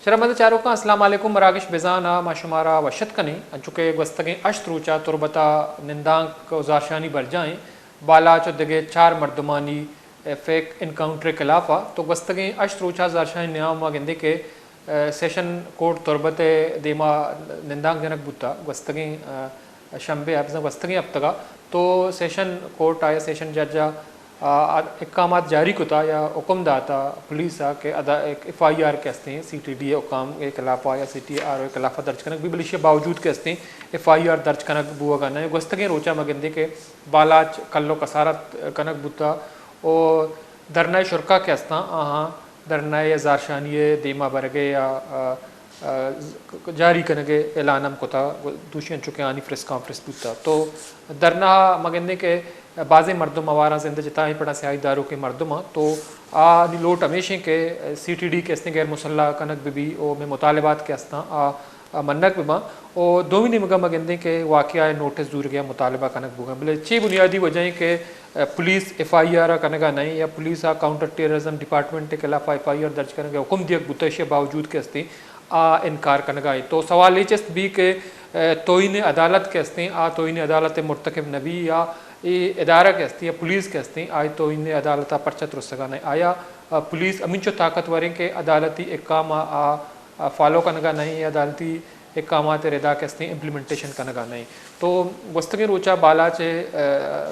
شرمند چاروکاں، السلام علیکم۔ مراگش بزان ءَ ما شمارا وش اتک کنیں۔ انچو کہ گوستگیں ہشت روچ ءَ تربت ءَ نندانک ءُ زہرشانی برجاہ ایں، بالاچ ءُ دگہ چار مردمانی، اے، فیک انکاؤنٹر ءِ خلاف ءَ، تو گوستگیں ہشت روچ ءَ زہرشانی نیام ءَ گندیں کہ، اے، سیشن کورٹ تربت ءِ دیما نندانک جنگ بوتا۔ گوستگیں، اے، شنبے ءَ، بزاں گوستگیں ہفتگ ءَ تو سیشن کورٹ ءَ یا سیشن جج ءَ آ، اقامات جاری کتا یا حکم داتا پولیس ءَ کہ ادا ایک ایف آئی آر کہ استیں، سی ٹی ڈی ءِ حکام ءِ خلاف ءَ یا سی ٹی آر او ءِ خلاف ءَ درج کنگ بی، بلے ایشی ءِ باوجود کہ استیں ایف آئی آر درج کنگ بوگ ءَ نہ۔ گوستگیں روچ ءَ ما گندیں کہ بالاچ کل ءُ کسارت کنگ بوتا ءُ دھرنا ءِ شرکا کہ استاں، آہاں دھرنا ءِ یا زہرشانی ءِ دیما برگ ءِ یا، آ، آ، جاری کنگ ءِ اعلان ہم کتا، دوشی انچو کہ آنی پریس کانفرنس بوتا۔ تو دھرنا ءَ ما گندیں کہ بازیں مردم آواراں، زند ءِ جتائیں پڑاں سیاہی داروکیں مردم آں، تو آنی لوٹ ہمیش ایں کہ سی ٹی ڈی کہ استیں غیر مسلح کنگ بہ بی ءُ مئے مطالبات کہ استاں آ، آ منگ بہ باں۔ ءُ دومی نیمگ ءَ ما گندیں کہ واقعہ ءِ نوٹس زورگ ءِ مطالبہ کنگ بوگ ءَ، بلے چے بنیادی وجہ ایں کہ پولیس ایف آئی آر ءَ کنگ ءَ نہ ایں یا پولیس ءَ کاؤنٹر ٹیررزم ڈپارٹمنٹ ءِ خلاف ءَ ایف آئی آر درج کنگ ءِ حکم دیگ بوتا، ایشی ءِ باوجود کہ استیں آ انکار کنگ ءَ ایں۔ تو سوال اے چست بی کہ، اے، توہین عدالت کہ استیں، آ توہین عدالت ءِ مرتکب نہ بی یا اے ادارہ کہ استیں یا پولیس کہ استیں، آئی توہین عدالت ءَ پرچہ ترسگ ءَ نہ ایں؟ آیا، آ، پولیس ہمینچو طاقتور ایں کہ عدالتی احکام ءَ آ، آ فالو کنگ ءَ نہ ایں یا عدالتی احکامات ءِ ردا کہ استیں امپلیمنٹیشن کنگ ءَ نہ ایں؟ تو گوستگیں روچ ءَ بالاچ ءِ، آ،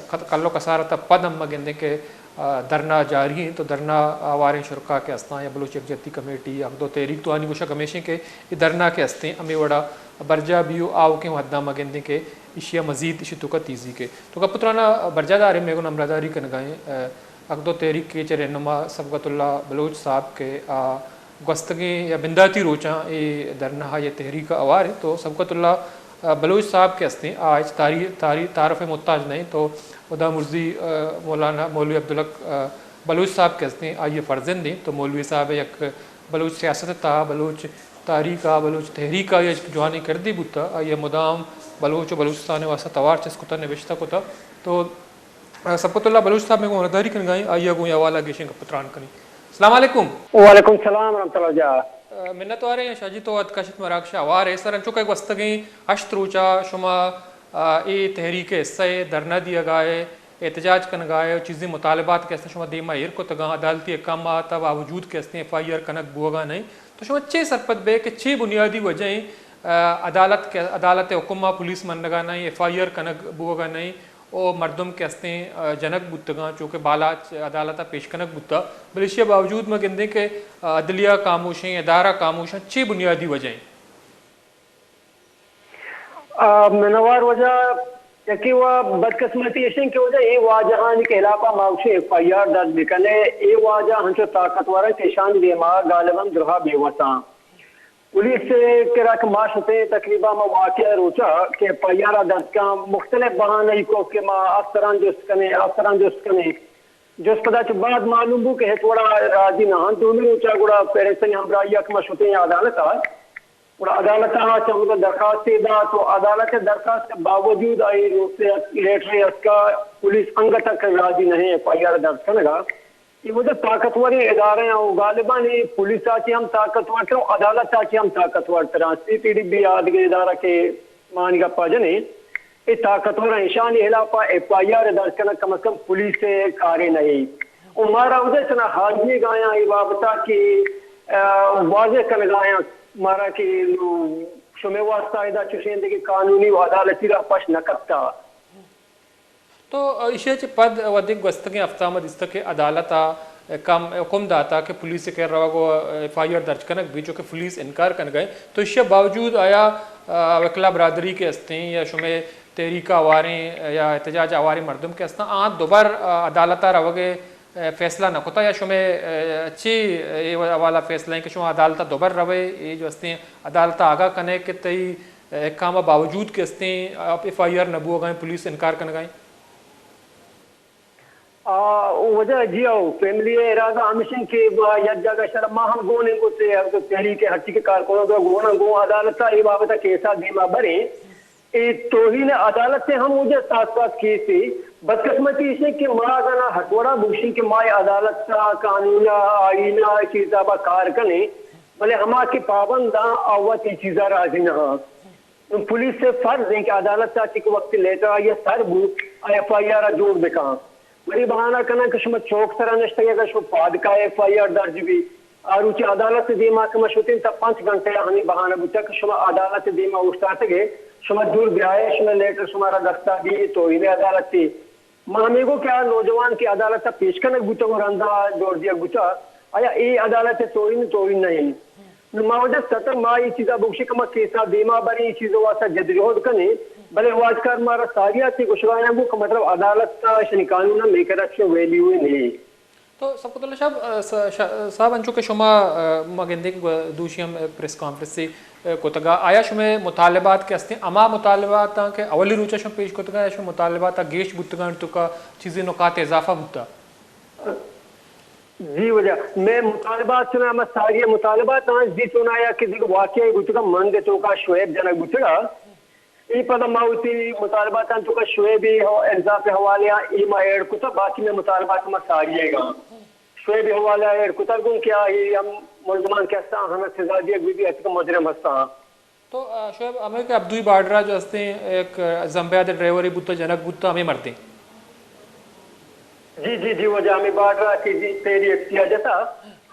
کت-، کل ءُ کسارت ءَ پد ہم ما گندیں کہ آ، دھرنا جاری ایں، تو دھرنا آواریں شرکا کہ استاں یا بلوچ یکجہتی کمیٹی، حق دو تحریک، تو آنی گوشگ ہمیش ایں کہ اے دھرنا کہ استیں ہمے وڑا برجاہ بی ءُ آؤکیں وھداں ما گندیں کہ ایشی ءَ مزید ایشی توکا تیزی کئے۔ تو گپ ءُ تران ءَ برجاہ داریں، مئے گوں ہمراہداری کنگ ءَ ایں، آ، حق دو تحریک ءِ چیئرمین سبقت اللہ بلوچ صاحب کہ آ گوستگیں یا بنداتی روچاں اے دھرنا ءَ یا تحریک ءَ ہوار ایں، تو سبقت اللہ آ، بلوچ صاحب کہ استیں، آ ہچ تاری-، تاری-، تعارف ءِ محتاج نہ ایں، تو ہدا مرزی، آ، مولانا مولوی عبدالحق، آ، بلوچ صاحب کہ استیں، آئی ءِ فرزند ایں، تو مولوی صاحب ءِ یک بلوچ سیاست ءِ تہا، بلوچ تاریخ ءَ، بلوچ تحریک ءَ یک جوانیں کردے بوتا، آئی ءَ مدام بلوچ ءُ بلوچستان ءِ واستہ توار چست کتا، نبشتہ کتا۔ تو، آ، سبقت اللہ بلوچ صاحب مئے گوں ہمراہداری کنگ ءَ ایں، آئی ءَ گوں اے حوالہ ءَ گیشیں گپ ءُ تران کنیں۔ السلام علیکم۔ وعلیکم السلام ورحمۃ اللہ جان۔ آ، منت واریں شاہ جی، تو وت کشت مراگش ءَ ہوار ئے۔ سر انچو کہ گوستگیں ہشت روچ ءَ شما، آ، اے تحریک ءِ حصہ ئے، دھرنا دیگ ءَ ئے، احتجاج کنگ ءَ ئے، چیزیں مطالبات کہ استیں شما دیما ایر کتگاں، عدالتی احکامات ءِ باوجود کہ استیں ایف آئی آر کنگ بوگ ءَ نہ ایں۔ تو شما چے سرپد بئے کہ چے بنیادی وجہ ایں، آ، عدالت کہ، عدالت ءِ حکم ءَ پولیس منگ ءَ نہ ایں، ایف آئی آر کنگ بوگ ءَ نہ ایں؟ او مردم کہ استیں، آ، جنگ بوتگاں، چونکہ بالاچ عدالت ءَ پیش کنگ بوتا، بلے ایشی ءِ باوجود ما گندیں کہ، آ، عدلیہ خاموش ایں، ادارہ خاموش ایں، چے بنیادی وجہ ایں؟ آ، منوار وجہ یکے و بدقسمتی ایش ایں کہ وجہ اے واجہانی کہ خلاف ءَ ما گوشیں ایف آئی آر درج بکنیں، اے واجہ ہنچو طاقتور ایں کہ ایشانی دیما غالباً درہا بے وس آں۔ پولیس ءِ کرا کہ ما شتیں، تقریباً ما واقعہ ءِ روچا کہ ایف آئی آر ءَ درج کن، مختلف بہانہ ای کو کہ ما افسراں جست کنیں، افسراں جست کنیں۔ جست پدا چہ بعد معلوم بو کہ ہچ وڑا راضی نہ انت۔ دومی روچا گڑا پیرنٹس ءِ ہمراہی ءَ کہ ما شتیں عدالت ءَ، گڑا عدالت ءَ چہ ہمدا درخواستے دات و عدالت ءِ درخواست ءِ باوجود آئی لیٹرے اتکا، پولیس انگت ءَ کہ راضی نہ ایں ایف آئی آر درج کنگا۔ اے وجہ طاقتوریں ادارہ ایں و غالباً اے پولیس ءَ چہ ہم طاقتور تر و عدالت ءَ چہ ہم طاقتور تر ایں۔ سی ٹی ڈی بی آ دگہ ادارہ کہ ما آنی گپا جنیں، اے طاقتور ایں، ایشانی خلاف ءَ ایف آئی آر درج کنگ کم از کم پولیس ءِ کارے نہ ایں۔ و مارا وجہ چنا حاضی گایاں اے بابت ءَ کہ، آ، واضح کنگایاں مارا کہ شمے واسطہ ادا چشیں دگہ قانونی و عدالتی راہ پش نہ کپتا۔ تو ایشی ءَ چہ پد وھدے گوستگیں ہفتہ ما دیستگ کہ عدالت ءَ کم حکم داتا کہ پولیس ءِ کرا روگ و ایف آئی آر درج کنگ بیت، چو کہ پولیس انکار کنگ ءَ ایں۔ تو ایشی ءَ باوجود آیا، آ، وکلا برادری کہ استیں یا شمئے تحریک ءَ ہواریں یا احتجاج ءَ ہواریں مردم کہ استاں، آ دوبر، آ، عدالت ءَ روگ ءِ، آ، فیصلہ نہ کتا یا شمئے، آ، چی اے حوالہ فیصلہ ایں کہ شما عدالت ءَ دوبر روئے، اے جو استیں عدالت ءَ آگاہ کنے کہ تئی احکام ءَ باوجود کہ استیں ایف آئی آر نہ بوگ ءَ ایں، پولیس انکار کنگ ءَ ایں؟ آ، وجہ جی ہو، فیملی ءِ ارادہ ہمیش ایں کہ ما یک جاگہ شر ما ہم گون ایں گوتے، ہر تو تحریک ءِ ہرچی کہ کارکنان تو گون ایں، گون عدالت ءَ اے بابت ءَ کیس ءَ دیما بریں۔ اے توہین عدالت ءِ ہم وجہ ساتھ ساتھ کیس ایں۔ بدقسمتی ایش ایں کہ ما اگاں نہ ہر وڑا بگوشیں کہ ما اے عدالت ءَ، قانون ءَ، آئین ءَ، چیز ءَ با کار کنیں، بلے ہما کہ پابند آں، آ وت اے چیزا راضی نہ آں۔ نوں پولیس ءِ فرض ایں کہ عدالت ءَ چہ کہ وقت لیٹر آئی ءَ سر بوت، آ ایف آئی آر ءَ جوڑ بکاں۔ وری بہانہ کناں کہ شما چوک سرا نشتگ ئے، اگاں شما پاد کائے ایف آئی آر درج بی۔ آ روچ عدالت ءِ دیما کہ ما شتیں تا پنچ گھنٹہ ءَ ہمے بہانہ بوتگ کہ شما عدالت ءِ دیما اوشتاتگ ئے، شما دور بیائے، شما لیٹر شمارا دستا بی، اے توہین عدالت ایں۔ ما ہمے گوں کہ آ نوجوان کہ عدالت ءَ پیش کنگ بوتگ و رندا جوڑ دیگ بوتگ، آیا اے عدالت ءِ توہین، توہین نہ انت؟ نوں ما وجہ ستر ما اے چیزا بگوشیں کہ ما کیسا دیما بریں، اے چیز واسطہ جدوجہد کنیں، بلے واجکار مارا ساری ءَ چہ گوشگایاں گوں کہ مطلب عدالت ءَ اشانی قانون ءَ میکر ایکشن ویلیو نہ انت۔ تو سبکت اللہ شاہ، ا، س-، شا-، صاحب، انچو کہ شما، ا، ما گندیں کہ گو-، دوشی ہم پریس کانفرنس ءَ، ا، کتگا، آیا شمئے مطالبات کہ ہستیں، ہما مطالبات آں کہ اولی روچا شما پیش کتگا، یا شمئے مطالبات ءَ گیش بوتگاں، تو کا چیزی نکات اضافہ بوتا؟ جی واجہ، مئے مطالبات چنا، ہما ساری مطالبات آں، جی چنا یا کہ دیگہ واقعہ بوتگا، مند توکا شعیب جنگ بوتگا۔ اے پدا ما وتی مطالباتاں توکا شعیب ءِ حو-، انصاف ءِ حوالے ءَ اے ما ایڈ کتا، باقی مئے مطالبات ما ساری ئیگاں۔ شعیب ءِ حوالے ءَ ایڈ کتا گوں کہ آ اے ہم ملزمان کہ ہستاں، ہمیں سزا دیگ بی بی، ہتک مجرم ہستاں۔ تو، آ، شعیب، ہمیں کہ عبدوئی بارڈر ءَ جو ہستیں، ایک، آ، زمبیا دے ڈرائیور بوتا، جنک بوتا، ہمیں مردیں۔ جی، جی، جی، واجہ ہمیں بارڈر ءَ کہ جی پیری ایف سی آ جتا،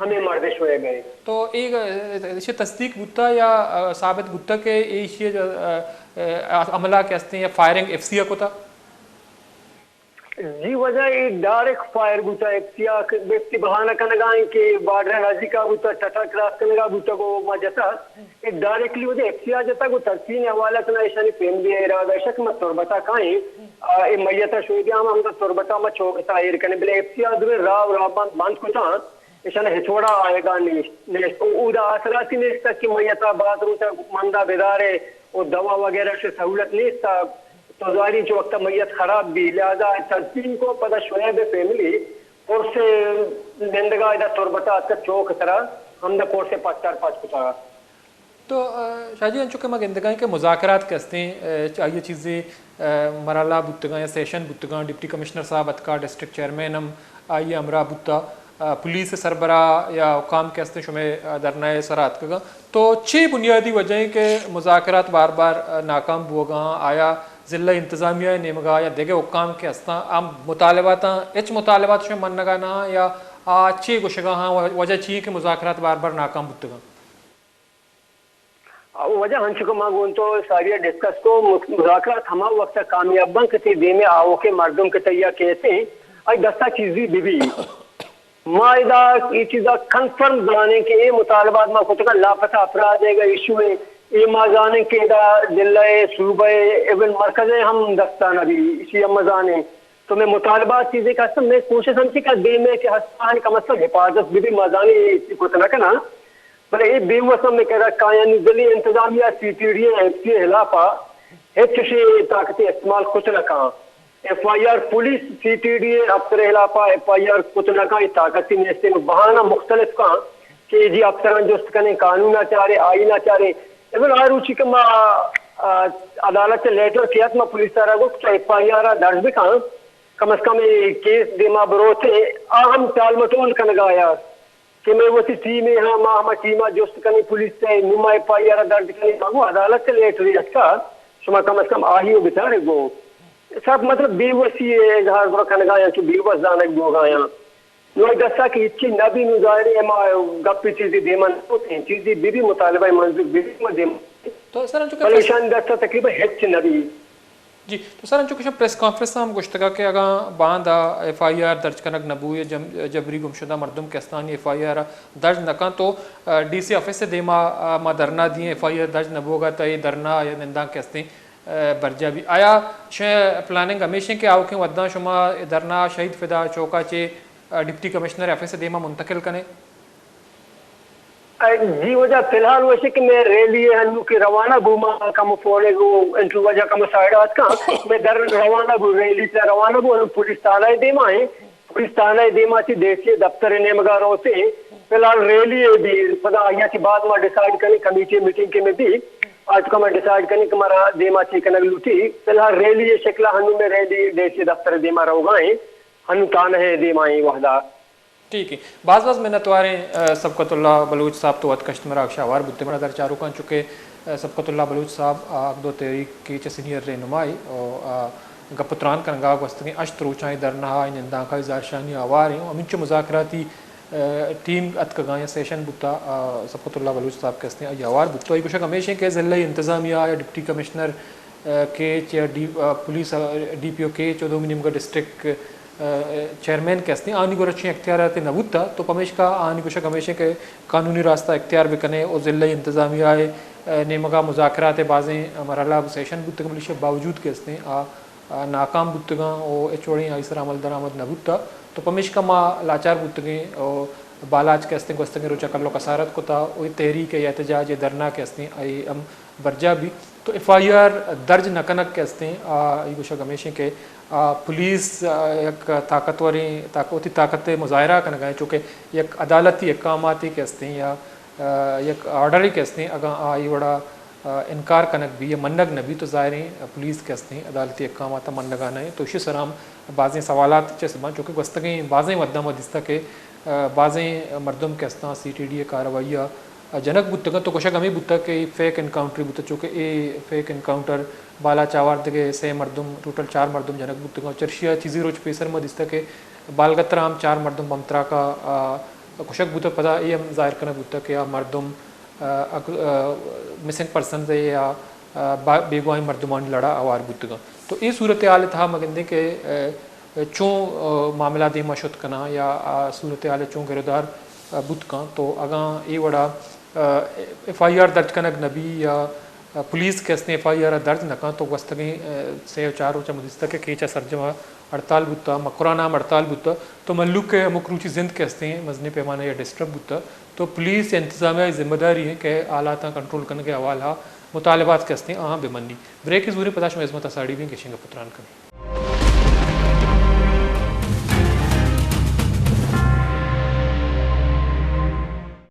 ہمیں مرد شعیب ءِ۔ تو اے، ا، ایشی تصدیق بوتا یا، ا، ثابت بوتا کہ ایشی جو، ا، ا، عملہ کہ ہستیں یا فائرنگ ایف سی آ کتا؟ جی واجہ اے ڈائریکٹ فائر بوتا، ایف سی آ کہ بیتی بہانہ کنگا ایں کہ بارڈر نزدیکا بوتا، ٹٹا کراس کنگا بوتا گو ما جتا۔ اے ڈائریکٹلی واجہ ایف سی آ جتا گو ترسین حوالہ کنا ایشانی فیملی ارادہ شک ما تربتا کائیں۔ آ، اے میت ءَ شوئی دیاں، ہم ہمدا تربت ءَ ما چوک ءِ تہا ایر کنیں، بلے ایف سی آ دریں راہ و راہ بند، بند کتاں، ایشاں ہچ وڑا آیگا نیست، نیست۔ او، اودا آسراتی نیست کہ میت ءَ باز روچ ءَ مندا بدارے، او دوا وغیرہ شے سہولت نیست۔ تو زاری چو وقت میت خراب بی، لہذا ترسیم کو پدا شعیب فیملی پرس نندگا ادا تربت ءَ اتک چوک ءِ سرا، ہمدا پرس پچار پچ کتا۔ تو، آ، شاہ جی، انچو کہ ما گندگائیں کہ مذاکرات کہ ہستیں، آ، چ-، آئی چیزے، آ، مرحلہ بوتگاں یا سیشن بوتگاں، ڈپٹی کمشنر صاحب اتکا، ڈسٹرکٹ چیئرمین ہم آئی ہمراہ بوتا، آ، پولیس سربراہ یا حکام کہ ہستیں شمے، آ، دھرنا سرا اتکگاں۔ تو چی بنیادی وجہ ہیں کہ مذاکرات بار بار، آ، ناکام بوگاں؟ آیا ضلع انتظامیہ نیمگا یا دگہ حکام کہ ہستاں، ہم مطالباتاں، ہچ مطالبات شمے منگا نہ یا آ چی گوشگا ہاں، وجہ چی ہیں کہ مذاکرات بار بار ناکام بوتگاں؟ وجہ ہنچو کہ ما گون تو ساری ءَ ڈسکس کو، مذاکرات ہما وقت ءَ کامیاب بنت کہ تئی دیم ءَ آؤکیں مردم کہ تئی ءَ کیسیں، آئی دستا چیزی بہ بی۔ ما ادا اے چیزا کنفرم زانیں کہ اے مطالبات ما کتگا لاپتہ افراد ءِ ایشو ایں، اے ما زانیں کہ ادا ضلع ءِ، صوبہ ءِ، ایون مرکز ءِ ہم دستا نہ بی، ایشی ہم ما زانیں۔ تو مئے مطالبات چیزے کہ ہستن، مئے کوشش ہم چی کہ دیم ءَ کہ ہستان کم از کم حفاظت بہ بی، ما زانیں اے چی کت نہ کناں۔ بلے اے بے وس ہم کہ کایانی ضلعی انتظامیہ، سی ٹی ڈی ءُ ایف سی ءِ خلاف ءَ ہچ چشیں طاقتے استعمال کت نہ کن۔ F I R police C T D ءِ افسر ءِ خلاف ءَ ایف آئی آر کت نہ کن، اے طاقتے نیست۔ بہانہ مختلف کن کہ اے جی افسراں جست کنیں، قانون ءَ چاریں، آئین ءَ چاریں۔ ایول آ روچی کہ ما، آ، عدالت ءَ لیٹر کیت، ما پولیس ءَ را گفت کہ ایف آئی آر ءَ درج بکن، کم از کم اے کیس دیما بروت، آ ہم ٹال مٹول کنگا یات۔ کہ مئے وتی ٹیمے ہاں، ما ہما ٹیما جست کنیں پولیس ءَ، نوں ما ایف آئی آر درج کنیں، ما گوں عدالت ءَ لیٹرے اتکا، شما کم از کم آہی ءَ بچارے گوں۔ سب مطلب بے وسی ءِ اظہار گڑا کنگا یاں کہ بے وس زانگ بوگا یاں۔ نوں آئی دستا کہ ہچی نہ بی، نوں ظاہر ہے ما گپے چیزے دیما نہ کتیں، چیزے بہ بی مطالبہ منظور بہ بی ما دیما۔ تو سر انچو کہ بلے پریس ایشانی دستا تقریباً ہچ نہ بی۔ جی، تو سر، انچو کہ شما پریس کانفرنس ءَ ہم گوشتگ کہ اگاں باندا ایف آئی آر درج کنگ نہ بوئے، جم-، جبری گمشدہ مردم کہ استانی ایف آئی آر درج نہ کن تو، آ، ڈی سی آفس ءِ دیما، آ، ما دھرنا دیں، ایف آئی آر درج نہ بوگا تا اے دھرنا یا ننداں کہ استیں، آ، برجا بی۔ آیا شے پلاننگ ہمیش ہیں کہ آوکیں وداں شما اے دھرنا شہید فدا چوکا چے، آ، ڈپٹی کمشنر آفس ءِ دیما منتقل کنے؟ اے، جی واجہ، فی الحال وشے کہ مئے ریلی ءَ ہنو کہ روانہ بو، ما کم فون ءَ گوں انٹرویو واجہ کم سائیڈ ءَ اتکاں۔ مئے در روانہ بو، ریلی تہ روانہ بو، ہنو پولیس تھانہ ءِ دیما ہیں۔ پولیس تھانہ ءِ دیما چی ڈی سی ءِ دفتر ءِ نیمگا روتے۔ فی الحال ریلی ءَ بی، پدا آئی ءَ چی بعد ما ڈیسائیڈ کنیں، کمیٹی میٹنگ کہ مئے بی، آج کا ما ڈیسائیڈ کنیں کہ مارا دیما چی کنگ لوٹی۔ فی الحال ریلی ءِ شکل ءَ ہنو مئے ریلی ڈی سی ءِ دفتر ءِ دیما روگا ہیں، ہنو تھانہ ءِ دیما ہیں وحدہ۔ ٹھیک ہے، باز باز منتواریں، آ، سبقت اللہ بلوچ صاحب، تو وت کشت مراگش آوار بوتے۔ منا در چاروکاں چکے، آ، سبقت اللہ بلوچ صاحب، آ، حق دو تحریک ءِ چہ سینئر رہنمائی و، آ، گپ و تران کنگا گوستگیں ہشت روچانی دھرنا ءِ نندانکا زہرشانی آوار ایں۔ ہمینچو مذاکراتی، آ، ٹیم اتکگاں یا سیشن بوتا، آ، سبقت اللہ بلوچ صاحب کہ استیں آئی آوار بوتا۔ آئی گوشگ ہمیش ایں کہ ضلعی انتظامیہ یا ڈپٹی کمشنر، آ، کیچ یا ڈی-، آ، پولیس، آ، ڈی پی او کیچ و دومی نیمگا ڈسٹرکٹ، آ، چیئرمین کہ استیں، آنی گورا چین اختیارات نہ بوتا، تو پمیشکا آنی گوشگ ہمیش ایں کہ قانونی راستہ اختیار بکنے و ضلعی انتظامیہ ءِ، آ، نیمگا مذاکرات ءِ بازیں مرحلہ و سیشن بوتگ، بلے ایشی باوجود کہ استیں آ، آ، ناکام بوتگاں و ہچ وڑیں آئی سرا عمل درآمد نہ بوتا، تو پمیشکا ما لاچار بوتگیں و بالاچ کہ استیں گوستگیں روچا کلو کسارت کتا و اے تحریک ءِ احتجاج ءِ دھرنا کہ استیں آئی ہم برجاہ بیت۔ تو ایف آئی آر درج نہ کنگ کہ استیں، آ، ای گوشگ ہمیش ایں کہ، آ، پولیس، آ، یک طاقتوریں طاق-، وتی طاقت ءِ مظاہرہ کنگا ایں، چونکہ یک عدالتی احکاماتے کہ استیں یا، آ، یک آرڈرے کہ استیں، اگاں آ ای وڑا، آ، انکار کنگ بی یا منگ نہ بی تو ظاہریں، آ، پولیس کہ استیں عدالتی احکامات منگا نہ ایں۔ تو اشی سرا ہم بازیں سوالات چست باں، چونکہ گوستگیں بازیں وھداں ما دیستہ کہ، آ، بازیں مردم کہ استاں سی ٹی ڈی ءِ کاروائی ءَ جنگ بوتگ انت، تو گوشگ ہمے بوتگ کہ اے فیک انکاؤنٹرے بوتگ، چونکہ اے فیک انکاؤنٹر، بالاچ آوار دگہ سے مردم، ٹوٹل چار مردم جنگ بوتگ انت۔ چرشی ءَ چیزے روچ پیسر ما دیستگ کہ بالگتر ءَ ہم چار مردم بم تراک ءَ، آ، کشگ بوتگ، پدا اے ہم ظاہر کنگ بوتگ کہ آ مردم، آ، اگ-، آ، مسنگ پرسنز ءِ یا، آ، با-، بیگواہیں مردمانی لڑ ءَ ہوار بوتگ انت۔ تو اے صورتحال ءِ تہا ما گندیں کہ، آ، چون، آ، معاملہ دیما شت کناں یا آ صورتحال ءِ چون گرودار، آ، بوت کنت۔ تو اگاں اے وڑا، آ، ایف آئی آر درج کنگ نہ بی یا، آ، پولیس کہ استیں ایف آئی آر ءَ درج نہ کنت، تو گوستگیں، آ، سے و چار روچ ءَ ما دیستگ کہ کیچ ءَ سرجم ءَ ہڑتال بوتا، مکران ءَ ہم ہڑتال بوتا، تو مھلوک ءِ ہمک روچی زند کہ استیں مزنیں پیمانہ ءَ ڈسٹرب بوتا، تو پولیس یا انتظامیہ ءِ ذمہ داری ایں کہ حالاتاں کنٹرول کنگ ءِ حوالہ ءَ مطالبات کہ استیں آہاں بہ منی۔ بریکے زوریں، پدا شمئے ہزمت ءَ ساڑی بیں، گیشیں گپ ءُ تران کنیں۔